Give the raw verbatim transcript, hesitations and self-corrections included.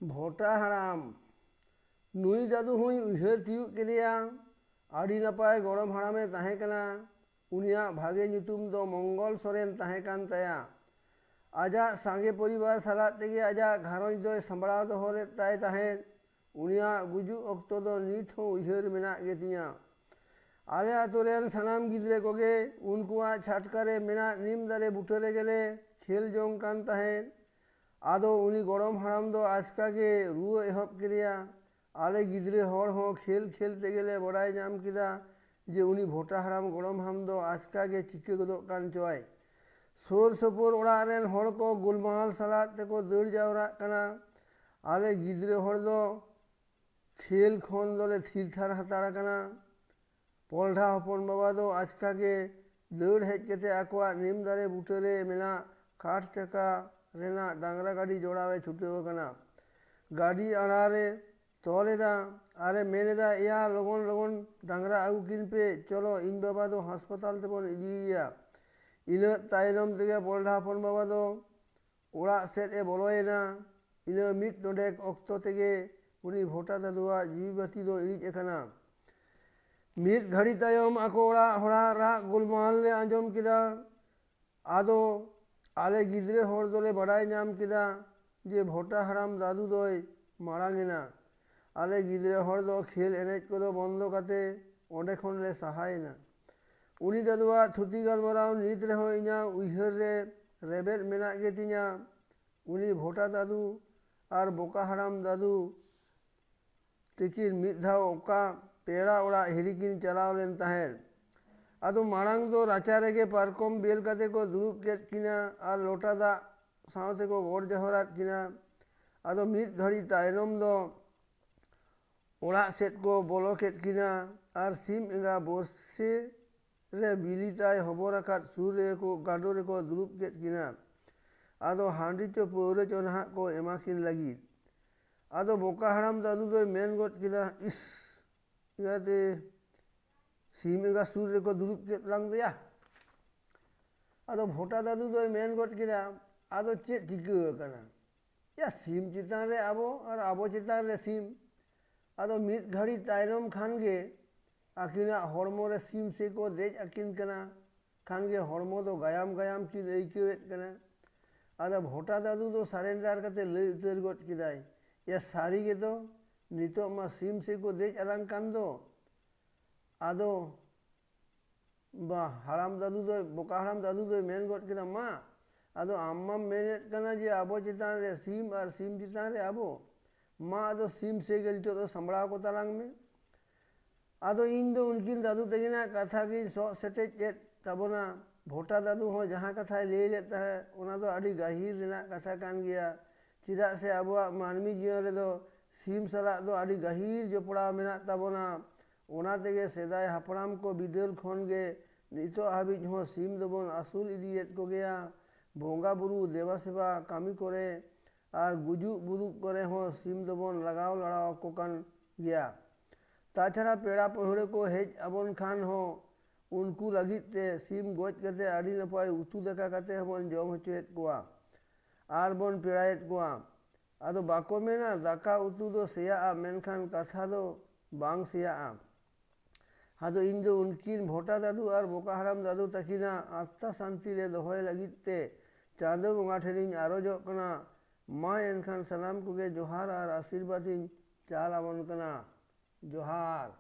ᱵᱷᱚᱴᱟ ᱦᱟᱲᱟᱢ᱾ ᱱᱩᱭ ᱫᱟᱫᱩ ᱦᱚᱸᱧ ᱩᱭᱦᱟᱹᱨ ᱛᱤᱭᱩᱜ ᱠᱮᱫᱮᱭᱟ᱾ ᱟᱹᱰᱤ ᱱᱟᱯᱟᱭ ᱜᱚᱲᱚᱢ ᱦᱟᱲᱟᱢᱮ ᱛᱟᱦᱮᱸ ᱠᱟᱱᱟ᱾ ᱩᱱᱤᱭᱟᱜ ᱵᱷᱟᱜᱮ ᱧᱩᱛᱩᱢ ᱫᱚ ᱢᱚᱝᱜᱚᱞ ᱥᱚᱨᱮᱱ ᱛᱟᱦᱮᱸ ᱠᱟᱱ ᱛᱟᱭᱟ᱾ ᱟᱡᱟᱜ ᱥᱟᱸᱜᱮ ᱯᱚᱨᱤᱵᱟᱨ ᱥᱟᱞᱟᱜ ᱛᱮᱜᱮ ᱟᱡᱟᱜ ᱜᱷᱟᱨᱚᱸᱡᱽ ᱫᱚᱭ ᱥᱟᱢᱵᱲᱟᱣ ᱫᱚᱦᱚ ᱞᱮᱫ ᱛᱟᱭ ᱛᱟᱦᱮᱸᱫ᱾ ᱩᱱᱤᱭᱟᱜ ᱜᱩᱡᱩᱜ ᱚᱠᱛᱚ ᱫᱚ ᱱᱤᱛ ᱦᱚᱸ ᱩᱭᱦᱟᱹᱨ ᱢᱮᱱᱟᱜ ᱜᱮᱛᱤᱧᱟ᱾ ᱟᱞᱮ ᱟᱛᱳ ᱨᱮᱱ ᱥᱟᱱᱟᱢ ᱜᱤᱫᱽᱨᱟᱹ ᱠᱚᱜᱮ ᱩᱱᱠᱩᱣᱟᱜ ᱪᱷᱟᱴᱠᱟ ᱨᱮ ᱢᱮᱱᱟᱜ ᱱᱤᱢ ᱫᱟᱨᱮ ᱵᱩᱴᱟᱹ ᱨᱮᱜᱮ ᱞᱮ ᱠᱷᱮᱞ ᱡᱚᱝ ᱠᱟᱱ ᱛᱟᱦᱮᱸᱫ᱾ ᱟᱫᱚ ᱩᱱᱤ ᱜᱚᱲᱚᱢ ᱦᱟᱲᱟᱢ ᱫᱚ ᱟᱪᱠᱟ ᱜᱮ ᱨᱩᱣᱟᱹ ᱮᱦᱚᱵ ᱠᱮᱫᱮᱭᱟ᱾ ᱟᱞᱮ ᱜᱤᱫᱽᱨᱟᱹ ᱦᱚᱲ ᱦᱚᱸ ᱠᱷᱮᱞ ᱠᱷᱮᱞ ᱛᱮᱜᱮ ᱞᱮ ᱵᱟᱲᱟᱭ ᱧᱟᱢ ᱠᱮᱫᱟ ᱡᱮ ᱩᱱᱤ ᱵᱷᱚᱴᱟ ᱦᱟᱲᱟᱢ ᱜᱚᱲᱚᱢ ᱦᱟᱲᱟᱢ ᱫᱚ ᱟᱪᱠᱟ ᱜᱮ ᱪᱤᱠᱟᱹ ᱜᱚᱫᱚᱜ ᱠᱟᱱ ᱪᱚᱭ᱾ ᱥᱩᱨ ᱥᱩᱯᱩᱨ ᱚᱲᱟᱜ ᱨᱮᱱ ᱦᱚᱲ ᱠᱚ ᱜᱳᱞᱢᱟᱞ ᱥᱟᱞᱟᱜ ᱛᱮᱠᱚ ᱫᱟᱹᱲ ᱡᱟᱣᱨᱟᱜ ᱠᱟᱱᱟ᱾ ᱟᱞᱮ ᱜᱤᱫᱽᱨᱟᱹ ᱦᱚᱲ ᱫᱚ ᱠᱷᱮᱞ ᱠᱷᱚᱱ ᱫᱚᱞᱮ ᱛᱷᱤᱨ ᱛᱷᱟᱨ ᱦᱟᱛᱟᱲ ᱟᱠᱟᱱᱟ᱾ ᱯᱚᱞᱰᱷᱟ ᱦᱚᱯᱚᱱ ᱵᱟᱵᱟ ᱫᱚ ᱟᱪᱠᱟ ᱜᱮ ᱫᱟᱹᱲ ᱦᱮᱡ ᱠᱟᱛᱮ ᱟᱠᱚᱣᱟᱜ ᱱᱤᱢ ᱫᱟᱨᱮ ᱵᱩᱴᱟᱹ ᱨᱮ ᱢᱮᱱᱟᱜ ᱠᱟᱴ ᱪᱟᱠᱟ ᱨᱮᱱᱟᱜ ᱰᱟᱝᱨᱟ ᱜᱟᱹᱰᱤ ᱡᱚᱲᱟᱣ ᱮ ᱪᱷᱩᱴᱟᱹᱣ ᱟᱠᱟᱱᱟ᱾ ᱜᱟᱹᱰᱤ ᱟᱲᱟ ᱨᱮ ᱛᱚᱞ ᱮᱫᱟ ᱟᱨᱮ ᱢᱮᱱ ᱮᱫᱟ, "ᱮᱭᱟ, ᱞᱚᱜᱚᱱ ᱞᱚᱜᱚᱱ ᱰᱟᱝᱨᱟ ᱟᱹᱜᱩ ᱠᱤᱱ ᱯᱮ, ᱪᱚᱞᱚ, ᱤᱧ ᱵᱟᱵᱟ ᱫᱚ ᱦᱟᱥᱯᱟᱛᱟᱞ ᱛᱮᱵᱚᱱ ᱤᱫᱤᱭᱮᱭᱟ᱾" ᱤᱱᱟᱹ ᱛᱟᱭᱱᱚᱢ ᱛᱮᱜᱮ ᱯᱚᱞᱰᱷᱟ ᱦᱚᱯᱚᱱ ᱵᱟᱵᱟ ᱫᱚ ᱚᱲᱟᱜ ᱥᱮᱫ ᱮ ᱵᱚᱞᱚᱭᱮᱱᱟ᱾ ᱤᱱᱟᱹ ᱢᱤᱫ ᱰᱚᱸᱰᱮᱠ ᱚᱠᱛᱚ ᱛᱮᱜᱮ ᱩᱱᱤ ᱵᱷᱚᱴᱟ ᱫᱟᱫᱩᱣᱟᱜ ᱡᱤᱣᱤ ᱵᱟᱹᱛᱤ ᱫᱚ ᱤᱬᱤᱡ ᱟᱠᱟᱱᱟ᱾ ᱢᱤᱫ ᱜᱷᱟᱹᱲᱤ ᱛᱟᱭᱚᱢ ᱟᱠᱚ ᱚᱲᱟᱜ ᱦᱚᱲᱟᱜ ᱨᱟᱜ ᱜᱳᱞᱢᱟᱞ ᱞᱮ ᱟᱸᱡᱚᱢ ᱠᱮᱫᱟ᱾ ᱟᱫᱚ ᱟᱞᱮ ᱜᱤᱫᱽᱨᱟᱹ ᱦᱚᱲ ᱫᱚᱞᱮ ᱵᱟᱰᱟᱭ ᱧᱟᱢ ᱠᱮᱫᱟ ᱡᱮ ᱵᱷᱚᱴᱟ ᱦᱟᱲᱟᱢ ᱫᱟᱫᱩ ᱫᱚᱭ ᱢᱟᱲᱟᱝ ᱮᱱᱟ᱾ ᱟᱞᱮ ᱜᱤᱫᱽᱨᱟᱹ ᱦᱚᱲ ᱫᱚ ᱠᱷᱮᱞ ᱮᱱᱮᱡ ᱠᱚᱫᱚ ᱵᱚᱱᱫᱚ ᱠᱟᱛᱮ ᱚᱸᱰᱮ ᱠᱷᱚᱱ ᱞᱮ ᱥᱟᱦᱟᱭᱮᱱᱟ᱾ ᱩᱱᱤ ᱫᱟᱫᱩᱣᱟᱜ ᱛᱷᱩᱛᱤ ᱜᱟᱞᱢᱟᱨᱟᱣ ᱱᱤᱛ ᱨᱮᱦᱚᱸ ᱤᱧᱟᱹᱜ ᱩᱭᱦᱟᱹᱨ ᱨᱮ ᱨᱮᱵᱮᱫ ᱢᱮᱱᱟᱜ ᱜᱮᱛᱤᱧᱟ᱾ ᱩᱱᱤ ᱵᱷᱚᱴᱟ ᱫᱟᱫᱩ ᱟᱨ ᱵᱚᱠᱟ ᱦᱟᱲᱟᱢ ᱫᱟᱫᱩ ᱛᱤᱠᱤᱱ ᱢᱤᱫ ᱫᱷᱟᱣ ᱚᱠᱟ ᱯᱮᱲᱟ ᱚᱲᱟᱜ ᱦᱤᱨᱤ ᱠᱤᱱ ᱪᱟᱞᱟᱣ ᱞᱮᱱ ᱛᱟᱦᱮᱸᱫ᱾ ᱟᱫᱚ ᱢᱟᱲᱟᱝ ᱫᱚ ᱨᱟᱪᱟ ᱨᱮᱜᱮ ᱯᱟᱨᱠᱚᱢ ᱵᱮᱞ ᱠᱟᱛᱮ ᱠᱚ ᱫᱩᱲᱩᱵ ᱠᱮᱫ ᱠᱤᱱᱟ ᱟᱨ ᱞᱚᱴᱟ ᱫᱟᱜ ᱥᱟᱶ ᱛᱮᱠᱚ ᱜᱚᱰ ᱡᱚᱦᱟᱨᱟᱫ ᱠᱤᱱᱟ᱾ ᱟᱫᱚ ᱢᱤᱫ ᱜᱷᱟᱹᱲᱤ ᱛᱟᱭᱱᱚᱢ ᱫᱚ ᱚᱲᱟᱜ ᱥᱮᱫ ᱠᱚ ᱵᱚᱞᱚ ᱠᱮᱫ ᱠᱤᱱᱟ ᱟᱨ ᱥᱤᱢ ᱮᱸᱜᱟ ᱵᱚᱥᱮ ᱨᱮ ᱵᱤᱞᱤ ᱛᱟᱭ ᱦᱚᱵᱚᱨ ᱟᱠᱟᱫ ᱥᱩᱨ ᱨᱮᱠᱚ ᱜᱟᱸᱰᱚ ᱨᱮᱠᱚ ᱫᱩᱲᱩᱵ ᱠᱮᱫ ᱠᱤᱱᱟ᱾ ᱟᱫᱚ ᱦᱟᱺᱰᱤ ᱪᱚ ᱯᱟᱹᱣᱨᱟᱹ ᱪᱚ ᱱᱟᱦᱟᱜ ᱠᱚ ᱮᱢᱟ ᱠᱤᱱ ᱞᱟᱹᱜᱤᱫ᱾ ᱟᱫᱚ ᱵᱚᱠᱟ ᱦᱟᱲᱟᱢ ᱫᱟᱫᱩ ᱫᱚᱭ ᱢᱮᱱ ᱜᱚᱫ ᱠᱮᱫᱟ, "ᱤᱥ, ᱪᱤᱠᱟᱹᱛᱮ ᱥᱤᱢ ᱮᱸᱜᱟ ᱥᱩᱨ ᱨᱮᱠᱚ ᱫᱩᱲᱩᱵ ᱠᱮᱫ ᱞᱟᱝ ᱫᱚᱭᱟ?" ᱟᱫᱚ ᱵᱷᱚᱴᱟ ᱫᱟᱫᱩ ᱫᱚᱭ ᱢᱮᱱ ᱜᱚᱫ ᱠᱮᱫᱟ, "ᱟᱫᱚ ᱪᱮᱫ ᱪᱤᱠᱟᱹ ᱟᱠᱟᱱᱟ? ᱭᱟ, ᱥᱤᱢ ᱪᱮᱛᱟᱱ ᱨᱮ ᱟᱵᱚ ᱟᱨ ᱟᱵᱚ ᱪᱮᱛᱟᱱ ᱨᱮ ᱥᱤᱢ᱾ ᱟᱫᱚ ᱢᱤᱫ ᱜᱷᱟᱹᱲᱤ ᱛᱟᱭᱱᱚᱢ ᱠᱷᱟᱱ ᱜᱮ ᱟᱹᱠᱤᱱᱟᱜ ᱦᱚᱲᱢᱚ ᱨᱮ ᱥᱤᱢ ᱥᱮ ᱠᱚ ᱫᱮᱡ ᱟᱹᱠᱤᱱ ᱠᱟᱱᱟ᱾ ᱠᱷᱟᱱ ᱜᱮ ᱦᱚᱲᱢᱚ ᱫᱚ ᱜᱟᱭᱟᱢ ᱜᱟᱭᱟᱢ ᱠᱤᱱ ᱟᱹᱭᱠᱟᱹᱣᱮᱫ ᱠᱟᱱᱟ᱾ ᱟᱫᱚ ᱵᱷᱚᱴᱟ ᱫᱟᱫᱩ ᱫᱚ surrender ᱠᱟᱛᱮ ᱞᱟᱹᱭ ᱩᱛᱟᱹᱨ ᱜᱚᱫ ᱠᱮᱫᱟᱭ, ᱭᱟ, ᱥᱟᱹᱨᱤ ᱜᱮᱛᱚ, ᱱᱤᱛᱚᱜ ᱢᱟ ᱥᱤᱢ ᱥᱮ ᱠᱚ ᱫᱮᱡ ᱟᱞᱟᱝ ᱠᱟᱱ ᱫᱚ᱾ ᱟᱫᱚ ᱵᱟ, ᱦᱟᱲᱟᱢ ᱫᱟᱫᱩ ᱫᱚᱭ, ᱵᱚᱠᱟ ᱦᱟᱲᱟᱢ ᱫᱟᱫᱩ ᱫᱚᱭ ᱢᱮᱱ ᱜᱚᱫ ᱠᱮᱫᱟ, ᱢᱟ, ᱟᱫᱚ ᱟᱢ ᱢᱟᱢ ᱢᱮᱱᱮᱫ ᱠᱟᱱᱟ ᱡᱮ ᱟᱵᱚ ᱪᱮᱛᱟᱱ ᱨᱮ ᱥᱤᱢ ᱟᱨ ᱥᱤᱢ ᱪᱮᱛᱟᱱ ᱨᱮ ᱟᱵᱚ, ᱢᱟ, ᱟᱫᱚ ᱥᱤᱢ ᱥᱮ ᱜᱮ ᱱᱤᱛᱚᱜ ᱫᱚ ᱥᱟᱢᱵᱲᱟᱣ ᱠᱚ ᱛᱟᱞᱟᱝ ᱢᱮ᱾ ᱟᱫᱚ ᱤᱧ ᱫᱚ ᱩᱱᱠᱤᱱ ᱫᱟᱫᱩ ᱛᱟᱹᱠᱤᱱᱟᱜ ᱠᱟᱛᱷᱟ ᱜᱤᱧ ᱥᱚᱜ ᱥᱮᱴᱮᱡ ᱮᱫ ᱛᱟᱵᱚᱱᱟ᱾ ᱵᱷᱚᱴᱟ ᱫᱟᱫᱩ ᱦᱚᱸ ᱡᱟᱦᱟᱸ ᱠᱟᱛᱷᱟᱭ ᱞᱟᱹᱭ ᱞᱮᱫ ᱛᱟᱦᱮᱸᱫ, ᱚᱱᱟ ᱫᱚ ᱟᱹᱰᱤ ᱜᱟᱹᱦᱤᱨ ᱨᱮᱱᱟᱜ ᱠᱟᱛᱷᱟ ᱠᱟᱱ ᱜᱮᱭᱟ᱾ ᱪᱮᱫᱟᱜ ᱥᱮ ᱟᱵᱚᱣᱟᱜ ᱢᱟᱹᱱᱢᱤ ᱡᱤᱭᱚᱱ ᱨᱮᱫᱚ ᱥᱤᱢ ᱥᱟᱞᱟᱜ ᱫᱚ ᱟᱹᱰᱤ ᱜᱟᱹᱦᱤᱨ ᱡᱚᱯᱲᱟᱣ ᱢᱮᱱᱟᱜ ᱛᱟᱵᱚᱱᱟ᱾ ᱚᱱᱟ ᱛᱮᱜᱮ ᱥᱮᱫᱟᱭ ᱦᱟᱯᱲᱟᱢ ᱠᱚ ᱵᱤᱫᱟᱹᱞ ᱠᱷᱚᱱ ᱜᱮ ᱱᱤᱛᱚᱜ ᱦᱟᱹᱵᱤᱡ ᱦᱚᱸ ᱥᱤᱢ ᱫᱚᱵᱚᱱ ᱟᱹᱥᱩᱞ ᱤᱫᱤᱭᱮᱫ ᱠᱚᱜᱮᱭᱟ᱾ ᱵᱚᱸᱜᱟ ᱵᱩᱨᱩ ᱫᱮᱵᱟ ᱥᱮᱵᱟ ᱠᱟᱹᱢᱤ ᱠᱚᱨᱮ ᱟᱨ ᱜᱩᱡᱩᱜ ᱵᱩᱨᱩᱜ ᱠᱚᱨᱮ ᱦᱚᱸ ᱥᱤᱢ ᱫᱚᱵᱚᱱ ᱞᱟᱜᱟᱣ ᱞᱟᱲᱟᱣ ᱟᱠᱚ ᱠᱟᱱ ᱜᱮᱭᱟ᱾ ᱛᱟᱪᱷᱟᱲᱟ ᱯᱮᱲᱟ ᱯᱟᱹᱦᱲᱟᱹ ᱠᱚ ᱦᱮᱡ ᱟᱵᱚᱱ ᱠᱷᱟᱱ ᱦᱚᱸ ᱩᱱᱠᱩ ᱞᱟᱹᱜᱤᱫ ᱛᱮ ᱥᱤᱢ ᱜᱚᱡ ᱠᱟᱛᱮ ᱟᱹᱰᱤ ᱱᱟᱯᱟᱭ ᱩᱛᱩ ᱫᱟᱠᱟ ᱠᱟᱛᱮ ᱦᱚᱸᱵᱚᱱ ᱡᱚᱢ ᱦᱚᱪᱚᱭᱮᱫ ᱠᱚᱣᱟ ᱟᱨ ᱵᱚᱱ ᱯᱮᱲᱟᱭᱮᱫ ᱠᱚᱣᱟ᱾ ᱟᱫᱚ ᱵᱟᱠᱚ ᱢᱮᱱᱟ ᱫᱟᱠᱟ ᱩᱛᱩ ᱫᱚ ᱥᱮᱭᱟᱜᱼᱟ, ᱢᱮᱱᱠᱷᱟᱱ ᱠᱟᱛᱷᱟ ᱫᱚ ᱵᱟᱝ ᱥᱮᱭᱟᱜᱼᱟ᱾ ᱟᱫᱚ ᱤᱧ ᱫᱚ ᱩᱱᱠᱤᱱ ᱵᱷᱚᱴᱟ ᱫᱟᱫᱩ ᱟᱨ ᱵᱚᱠᱟ ᱦᱟᱲᱟᱢ ᱫᱟᱫᱩ ᱛᱟᱹᱠᱤᱱᱟᱜ ᱟᱛᱛᱟ ᱥᱟᱱᱛᱤ ᱞᱮ ᱫᱚᱦᱚᱭ ᱞᱟᱹᱜᱤᱫ ᱛᱮ ᱪᱟᱸᱫᱚ ᱵᱚᱸᱜᱟ ᱴᱷᱮᱱᱤᱧ ᱟᱨᱚᱡᱚᱜ ᱠᱟᱱᱟ, ᱢᱟ ᱮᱱᱠᱷᱟᱱ ᱥᱟᱱᱟᱢ ᱠᱚᱜᱮ ᱡᱚᱦᱟᱨ ᱟᱨ ᱟᱥᱤᱨᱵᱟᱫᱽ ᱤᱧ ᱪᱟᱞ ᱟᱵᱚᱱ ᱠᱟᱱᱟ᱾ ᱡᱚᱦᱟᱨ᱾